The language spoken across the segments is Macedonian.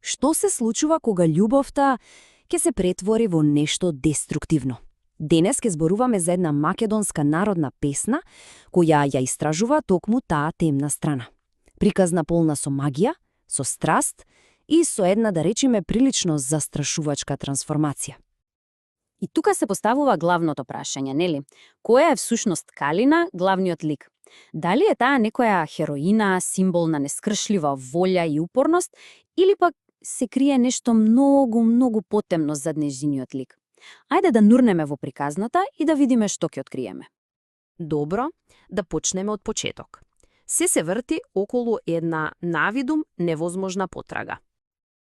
Што се случува кога љубовта ќе се претвори во нешто деструктивно? Денес ќе зборуваме за една македонска народна песна која ја истражува токму таа темна страна. Приказна полна со магија, со страст и со една, да речеме, прилично застрашувачка трансформација. И тука се поставува главното прашање, нели? Која е всушност Калина, главниот лик? Дали е таа некоја хероина, символ на нескршлива волја и упорност, или пак се крие нешто многу потемно зад нејзиниот лик? Ајде да нурнеме во приказната и да видиме што ќе откриеме. Добро, да почнеме од почеток. Се врти околу една навидум невозможна потрага.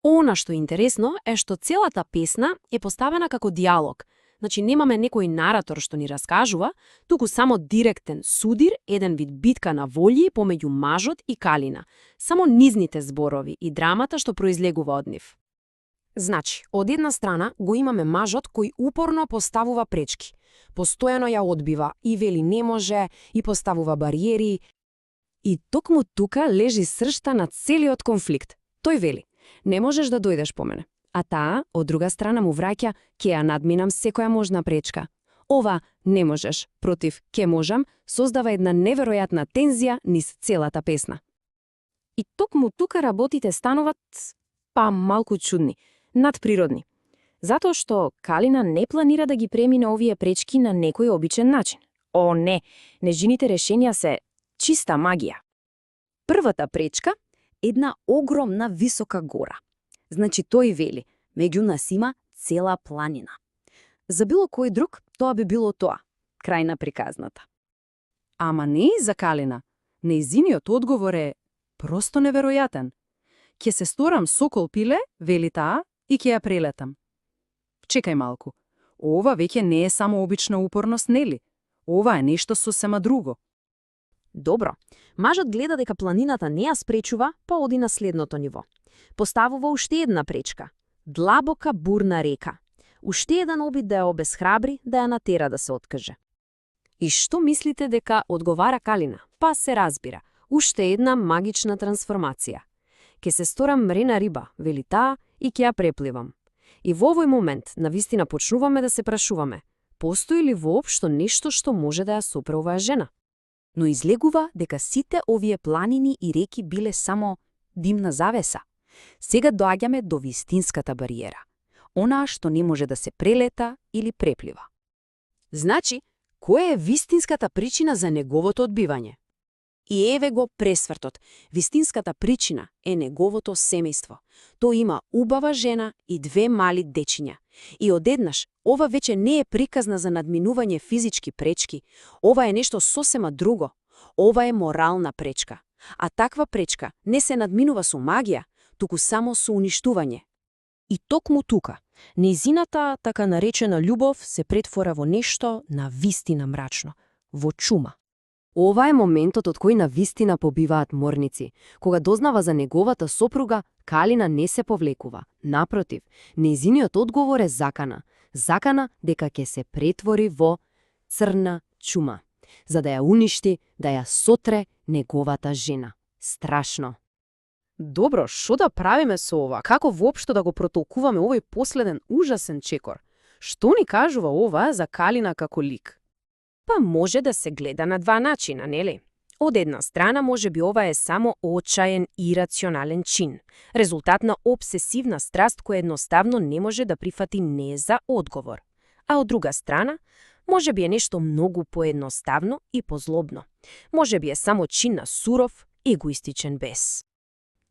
Она што е интересно е што целата песна е поставена како диалог. Значи немаме некој наратор што ни раскажува, туку само директен судир, еден вид битка на волји помеѓу мажот и Калина. Само низните зборови и драмата што произлегува од нив. Значи, од една страна го имаме мажот кој упорно поставува пречки. Постојано ја одбива и вели не може, и поставува бариери. И токму тука лежи сршта на целиот конфликт. Тој вели: не можеш да дојдеш по мене. А таа, од друга страна, му враќа: ке ја надминам секоја можна пречка. Ова не можеш против ке можам создава една неверојатна тензија низ целата песна. И токму тука работите стануваат малку чудни, надприродни. Затоа што Калина не планира да ги премине овие пречки на некој обичен начин. О, не! Нејзините решенија се чиста магија. Првата пречка – една огромна висока гора. Значи тој вели, меѓу нас има цела планина. За било кој друг тоа би било тоа, крај на приказната. Ама не и за Калина. Нејзиниот одговор е просто неверојатен. Ке се сторам сокол пиле, вели таа, и ке ја прелетам. Чекај малку. Ова веќе не е само обична упорност, нели? Ова е нешто сосема друго. Добро. Мажот гледа дека планината не ја спречува, па оди на следното ниво. Поставува уште една пречка. Длабока бурна река. Уште еден обид да ја обесхрабри, да ја натера да се откаже. И што мислите дека одговара Калина? Па се разбира. Уште една магична трансформација. Ке се сторам мрена риба, вели таа, и ке ја препливам. И во овој момент, навистина почнуваме да се прашуваме: постои ли воопшто нешто што може да ја сопре оваа жена? Но излегува дека сите овие планини и реки биле само димна завеса. Сега доаѓаме до вистинската бариера. Онаа што не може да се прелета или преплива. Значи, која е вистинската причина за неговото одбивање? И еве го пресвртот. Вистинската причина е неговото семејство. Тој има убава жена и две мали дечиња. И одеднаш, ова веќе не е приказна за надминување физички пречки. Ова е нешто сосема друго. Ова е морална пречка. А таква пречка не се надминува со магија, туку само со уништување. И токму тука, нејзината така наречена љубов се претвора во нешто навистина мрачно, во чума. Ова е моментот од кој навистина побиваат морници. Кога дознава за неговата сопруга, Калина не се повлекува. Напротив, нејзиниот одговор е закана. Закана дека ќе се претвори во црна чума, за да ја уништи, да ја сотре неговата жена. Страшно. Добро, што да правиме со ова? Како воопшто да го протолкуваме овој последен ужасен чекор? Што ни кажува ова за Калина како лик? Па може да се гледа на два начина, нели? Од една страна, може би ова е само очаен и ирационален чин, резултат на обсесивна страст која едноставно не може да прифати не за одговор. А од друга страна, може би е нешто многу поедноставно и позлобно. Може би е само чин на суров, егоистичен бес.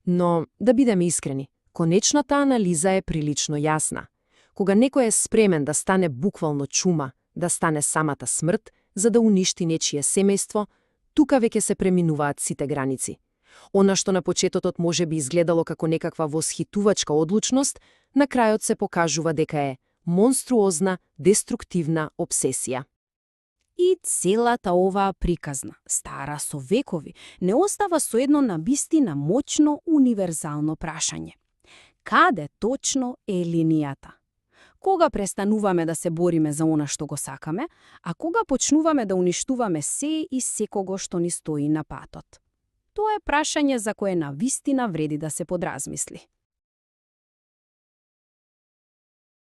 Но, да бидеме искрени, конечната анализа е прилично јасна. Кога некој е спремен да стане буквално чума, да стане самата смрт, за да уништи нечие семејство, тука веќе се преминуваат сите граници. Она што на почетокот може би изгледало како некаква восхитувачка одлучност, на крајот се покажува дека е монструозна, деструктивна обсесија. И целата оваа приказна, стара со векови, не остава со едно навистина моќно универзално прашање. Каде точно е линијата? Кога престануваме да се бориме за она што го сакаме, а кога почнуваме да уништуваме се и секого што ни стои на патот? Тоа е прашање за кое навистина вреди да се подразмисли.